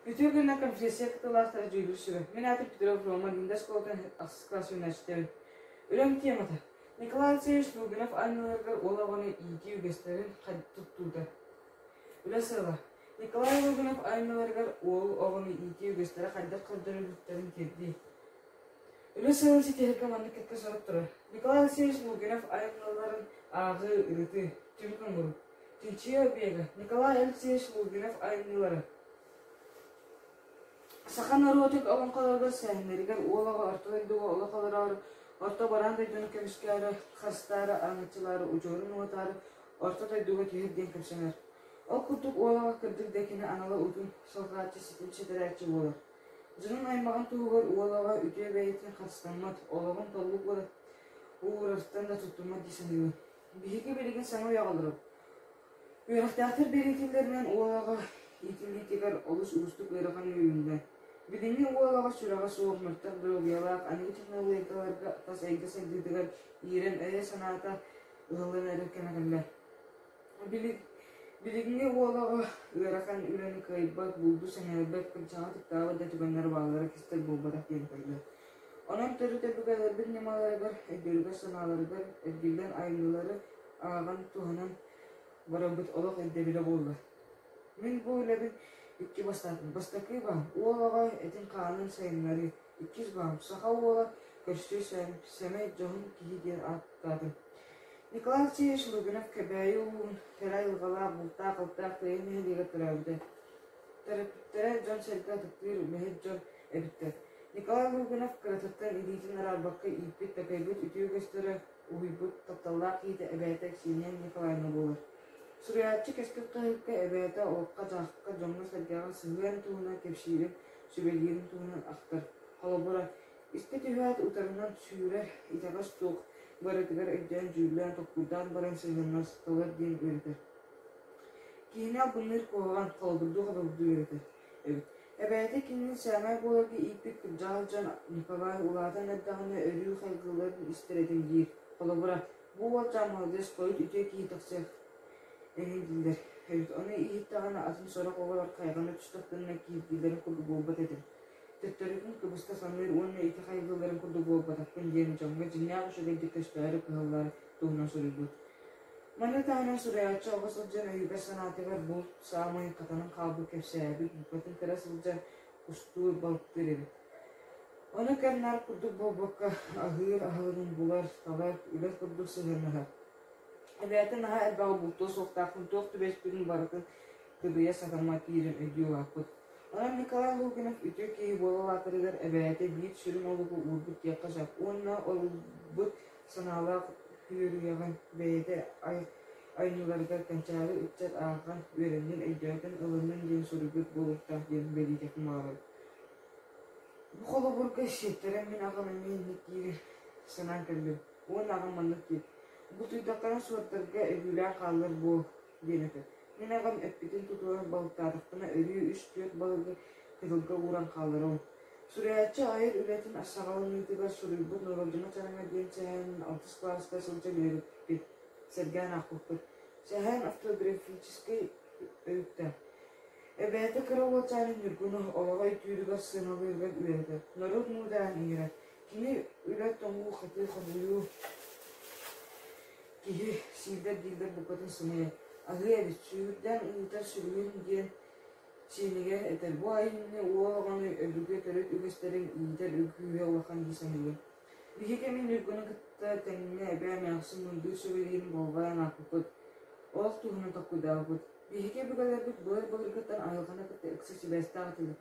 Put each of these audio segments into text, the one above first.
Үтүө күнүнэн конференция кыттыылаахтара дьүүллүүр сүбэ. Мин аатым Петров Рома, Линда оскуолатын ахсыс кылаас үөрэнээччитэбин. Үлэм темата: Николай Алексеевич Лугинов айымньыларыгар уол оҕону иитии үгэстэрин туттуута. Үлэ сыала: Николай Лугинов айымньыларыгар уол оҕону иитии үгэстэрэ хайдах көрдөрүллүбүттэрин тиэрдии. Үлэ сыалын ситиһэргэ маннык кэккэ сорук турар. Николай Алексеевич Лугинов айымньыларын ааҕыы, ырытыы, түмүк оҥоруу. Чинчийэ объега Николай Алексеевич Лугинов айымньылара. Саха норуотун олоҥхолоругар сэһэннэригэр уол оҕо орто дойдуга олох олороору, орто бараан дойдуну көмүскээри, харыстаары, араҥаччылаары, удьуорун уотаары орто дойдуга түһэр диэн кэпсэнэр. Ол курдук уол оҕо кырдьык да кини анала утум салҕааччы ситим ситэрээччи буолар. Дьонун аймаҕын туһугар уол оҕо үтүө бэйэтин харыстаммат, олоҕун толлук уурартан да туттуммат дии саныыбын. Биһиги билигин саҥа үйэҕэ олоробут. Үөрэхтээхтэр бэлиэтииллэринэн уол оҕо иитиллиитигэр олус уустук ыарахан үүннэ. Билиҥҥи уол оҕо сүрэҕэ суох, мөлтөх доруобуйалаах, аныгы технологияларга тас эйгэ сайдыытыгар иирэн өйө-санаата ыһыллан эрэр кэмэ кэллэ. Билиҥҥи уол оҕо ыарахан үлэни кыайбат, булду сэҥээрбэт, кырдьаҕа ытыктаабат да түгэннэр бааллара кистэл буолбатах диэн этэллэр. Онон төрүт өбүгэлэрбит ньымаларыгар, өйдөрүгэр-санааларыгар эргиллэн айымньылары ааҕан, туһанан барарбыт олох ирдэбилэ буолла. Мин бу үлэбин икки бастаатым. Бастакы баам уол оҕо этин-хаанын сайыннарыы, иккис баам саха уола көрсүө сэмэй дьоһун киһи диэн ааттаатым. Николай Алексеевич Лугинов Кэбээйи улууһун кэрэ айылҕалаах, бултаах-алтаах Тыайа нэһилиэгэр төрөөбүтэ. Төрөппүттэрэ дьон-сэргэ ытыктыыр үлэһит дьон эбиттэр. Николай Лугинов кыратыттан илиитин араарбакка ииппит-такайбыт үтүө үгэстэрэ уһуйбут тапталлаах киһитэ эбээтэ Ксения Николаевна буолар. Суруйааччы Кэскил хаһыакка эбээтэ олоххо-дьаһахха, дьоҥҥо-сэргэҕэ сыһыан туһунан кэпсиирин, сүбэлиирин туһунан ахтар. Холобура, истэ түһээт утарынан сүүрэр итэҕэс суох, барытыгар өйдөөн-дьүүллээн, толкуйдаан баран сыһыаннастылар диэн үөрэтэр. Киһини албынныыр куһаҕан, холобурдуу-холобурдуу үөрэтэр эбит. Эбээтэ кинини сэмэй буоларга ииппит кырдьаҕас дьон Николай улаатан эрдэҕинэ өрүү хайгыылларын истэр этим диир. Холобура, бу уолчаан маладьыас хойут үтүө киһи тахсыах эҥин дииллэр эбит. Ону иһиттэҕинэ атын сорох оҕолор хайҕана түстэхтэринэ киһиргииллэрин курдук буолбат этим. Төттөрүтүн кыбыста саныыр уонна ити хайгыылларын курдук буолбатахпын диэн дьоҥҥо дьиҥнээх үчүгэйдик көстөөрү кыһаллар туһунан суруйбут. Маны таһынан суруйааччы оҕо сылдьан өйүгэр санаатыгар булт саамай хатанан хаалбыт кэпсээбит букатын кыра сылдьан кустуур, балыктыыр эбит. Ону кэр-нар курдук буолбакка, аһыыр аһылыгын булар, талар, үлэ курдук сыһыаннаһар. Эбээтэ наһаа элбэҕи бултуо суохтаахпын, туох түбэспитин барытын кыдыйа сатаммат диирин өйдүү улааппыт. Онон Николай Лугинов үтүө киһи буола улаатарыгар эбээтэ биир сүрүн олугу уурбут диэххэ сөп уонна ылбыт санаалаах үөрүйэҕин бэйэтэ айымньыларыгар кэнчээри ыччат ааҕан, үөрэннин, өйдөөтүн, ылыннын диэн суруйбут буолуохтаах диэн бэлиэтиэхпин баҕарабын. Бу холобурга сиэттэрэн мин аҕам эмиэ инник диирин санаан кэллим. Уонна аҕам маннык диир: «Бутуйдаххына суортарга өлүүлээх хааллар буол» диэн этэр. Мин аҕам эппитин тутуһан балыктаатахпына өрүү үс-түөрт балыгы кытылга ууран хаалларабын. Суруйааччы айар үлэтин саҕаланыытыгар суруйбут «Норуодунай чараҥа» диэн сэһэнин алтыс кылааска сылдьан үөрэппиппит, сэргээн аахпыппыт. Сэһэн автобиографическай өрүттээх. Эбээтэ кыра уолчааны Ньургуну олоҕо өйдүүрүгэр, сыаналыырыгар үөрэтэр, норуот муудараһын иҥэрэр. Кини үлэ тоҥуу-хатыы хомуйуу киһи сиилэр дииллэр букатын сымыйа, аһыы эбит, сүүрдэн ыытар сүрүн диэн Сиэнигэр этэр: «Бу айымньы уол оҕону өбүгэ төрүт үгэстэрин иитэр күүһэ улахан дии саныыбын. Биһиги мин Ньургуну кытта тэҥҥэ эбээ эмээхсин мындыр сүбэлиирин болҕойон аахпыппыт, ол туһунан толкуйдаабыппыт. Биһиги өбүгэлэрбит былыр-былыргыттан айылҕаны кытта ыкса сибээстээх этилэр.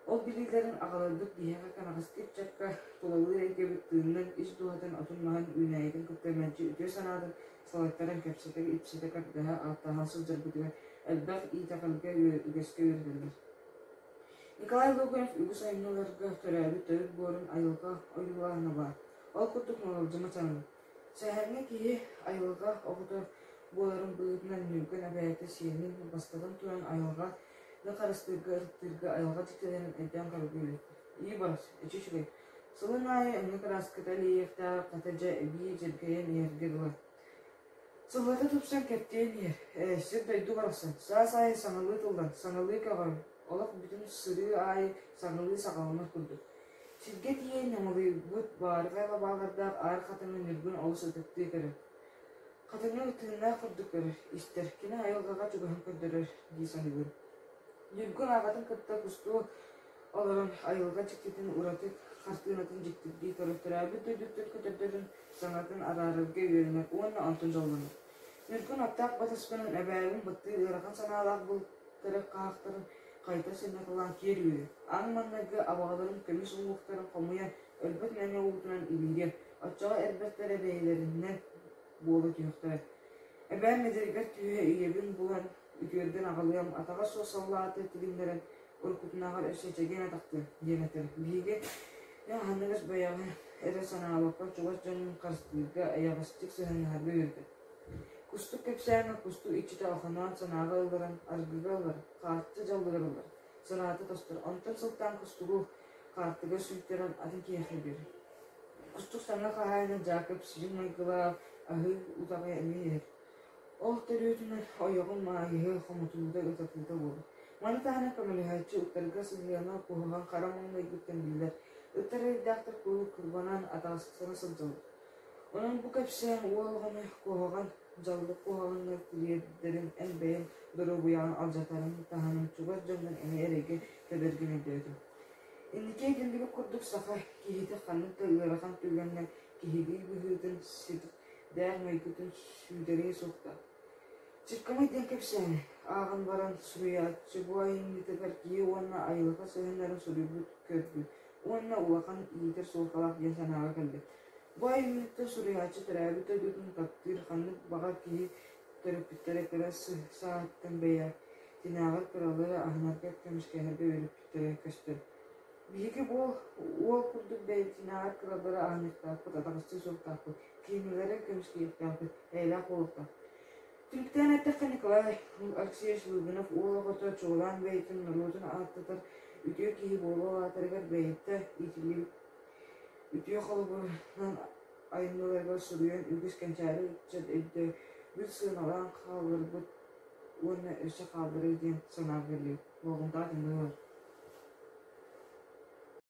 Ол билиилэрин аҕаларбыт биһиэхэ кэнэҕэски ыччакка тулалыыр эйгэбит тыынын, ис дууһатын, отун-маһын, үүнээйитин кытта мэлдьи үтүө санаатын салайтаран кэпсэтэ-ипсэтэ көрдөһө, ааттаһа сылдьарбытыгар элбэх итэҕэлгэ, үгэскэ үөрэтэллэр. Николай Лугинов үгүс айымньыларга төрөөбүт төрүт буорун айылҕа ойуулааһына баар. Ол курдук Ноолдьума чаҥын. Сэһэҥҥэ киһи айылҕа оҕото буоларын быһыытынан Ньургун эбээтэ сиэнин бастатан туран айылҕаны харыстыырга, ытыктыырга, айылҕа дьиктилэрин өйдөөн көрөргө үөрэппит. Ии барыс, эчи үчүгэй. Сылын аайы өҥө кырааската элэйиэхтээх хата дьэ эбии дьэргэйэн иһэргэ дылы. Сыллата тупсан кэптээн иһэр, ээ, сир-дойду барахсан, саас аайы саҥалыы тыллан, саҥалыы көҕөрөн, Олох бүтүн сырыы аайы саҥалыы саҕаланар курдук. Сиргэ тиийэн ньамалыйбыт баарга лабаалардаах аар хатыҥы Ньургун олус ытыктыы көрөр. Хатыҥы тыыннаах курдук көрөр, истэр, кини айылҕаҕа чугаһын көрдөрөр дии саныыбын. Ньургун аҕатын кытта кустуу олорон айылҕа дьиктитин ураты хартыынатын дьиктиргии көрөр, төрөөбүт дойдуттан көтөрдөрүн саҥатын араарарга үөрэнэр уонна онтон дьоллонор. Ньургун аптаах батыспынан эбээбин быттыы ыарахан санаалаах бултары хаһахтарын хайта сынньаталаан киэр үүрэр. Аан маҥнайгы абаҕаларын көмүс уҥуохтарын хомуйан, өлбөт мэҥэ уутунан илиирэр, оччоҕо эрбэттэрэ бэйэлэринэн буола түһүөхтэрэ. Эбээм эдэригэр түһэ ийэбин булан, үтүөргэн аҕалыам, атаҕа суох саллааты тилиннэрэн, уруккутунааҕар өссө чэгиэн атахтыам диэн этэр. Биһиги аһыныгас бэйэҕэ эрэ санаабакка чугас дьонун харыстыырга, эйэҕэстик сыһыаннаһарга үөрэтэр. Кустук кэпсээҥҥэ кустук иччитэ Охоноон санааҕа ылларан, аргыга ылар, хааччы дьаллыгар ылар, санаата тостор, онтон сылтаан кустугу хаартыга сүүйтэрэн атын киһиэхэ биэрэр. Кустук саҥа хаһаайына Дьаакып сидьиҥ майгылаах, аһыы утаҕы эмиэ иһэр. Ол төрүөтүнэн ойоҕун Маайыһы хомотуута ытатыыта буолар. Маны таһынан көмөлөһөөччү ыттарга сыһыана куһаҕан хара маҥнайгыттан биллэр. Ыттар эрэйдээхтэр куруук кырбанан, атаҕастана сылдьаллар. Онон бу кэпсээн уол оҕону куһаҕан, дьаллык куһаҕаҥҥа тириэрдэрин эн бэйэҥ доруобуйаҕын алдьатарын таһынан чугас дьоҥҥун эмиэ эрэйгэ тэбэргин өйдөөтүм. Инники этиллибит курдук саха киһитэ ханнык да ыарахан түгэҥҥэ киһилии быһыытын сирдээх майгытын сүүтэриэ суохтаах. Чыккымай диэн кэпсээни ааҕан баран суруйааччы бу айымньытыгар киһи уонна айылҕа сыһыаннарын суруйбут көрдүм уонна улахан иитэр суолталаах диэн санааҕа кэллим. Бу айымньыттан суруйааччы төрөөбүт дойдутун таптыыр ханнык баҕар киһи төрөппүттэрэ кыра сааһыттан бэйэтинээҕэр кыралары аһынарга, көмүскэһэргэ үөрэппиттэрэ көстөр. Биһиги бу уол курдук бэйэтинээҕэр кыралары аһыныахтаахпыт, атаҕастыы суохтаахпыт, кинилэри көмүскэһиэхтээхпит, эйэлээх буолуохтаахпыт. Түмүктээн эттэххэ, Николай Алексеевич Лугинов уол оҕото чуолаан бэйэтин норуотун ааттатар үтүө киһи буола улаатарыгар бэйэтэ иитиллибит үтүө холобурунан айымньыларыгар суруйан үгүс кэнчээри ыччат өйдөбүл сыаналаан хаалларбыт уонна өссө хаалларыа диэн санаа кэллибит. Болҕомтоҕо түмүгэ.